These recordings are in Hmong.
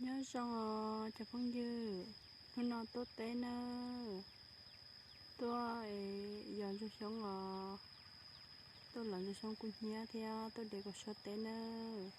Nyob zoo os cov phooj ywg, hnub no tuaj teb nawb, tuaj yos ntsuag xyoob os, tuaj lov ntsuag xyoob kuj hnyiab thiab tuaj de kaus suab teb nawb.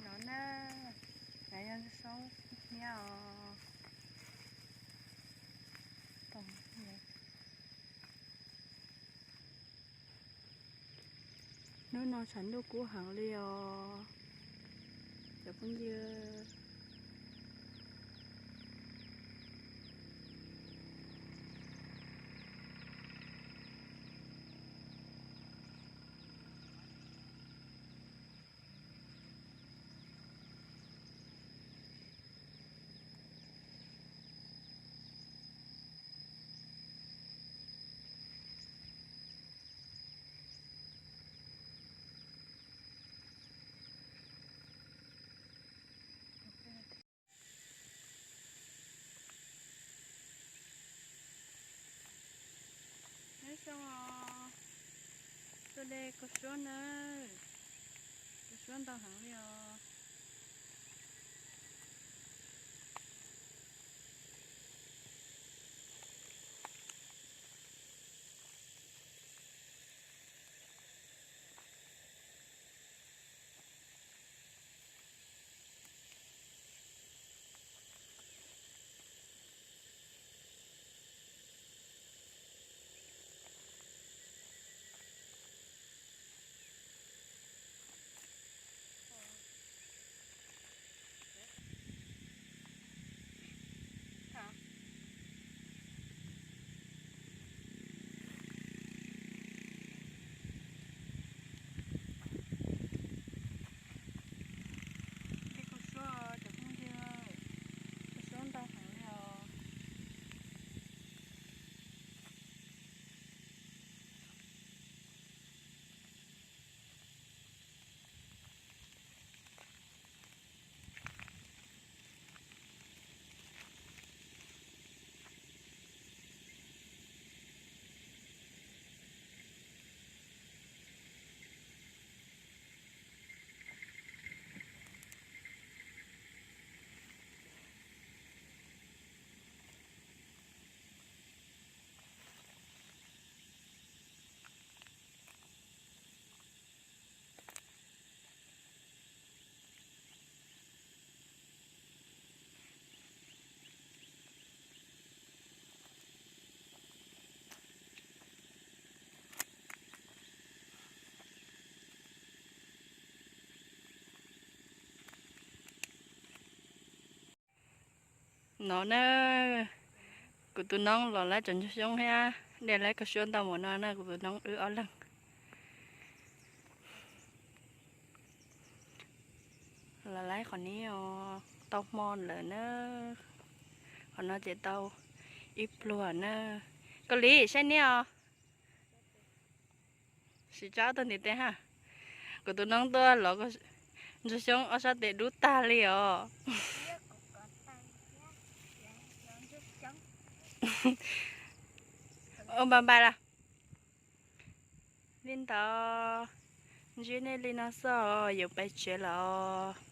No na, nov yog soob hnyiab os. Hnub no tshav ntuj kub heev li os cov phooj ywg. Nyob zoo os, tuaj de kaus suab nawb, kaus suab ntau heev li os. Tej kaus suab cov phooj ywg, kaus suab ntau heev li os. No na, Kuv tus noob los laib cov ntsuag xyoob thiab de laib kaus suab ntau mus no na, kuv tus noob wb ob leeg. Los laib qhov no tau hmo lawm na, qhov no ces tau ib pluag na. Koj li saib niaj os. Sim tso ob tug ntiv tes ha. Kuv tus noob tuaj los ntsuag xyoob ob sab tes dub tag li os. Ua npais npais lawm. Li ntawd, ntsib nej li no xwb, yuav pais tsev lawm.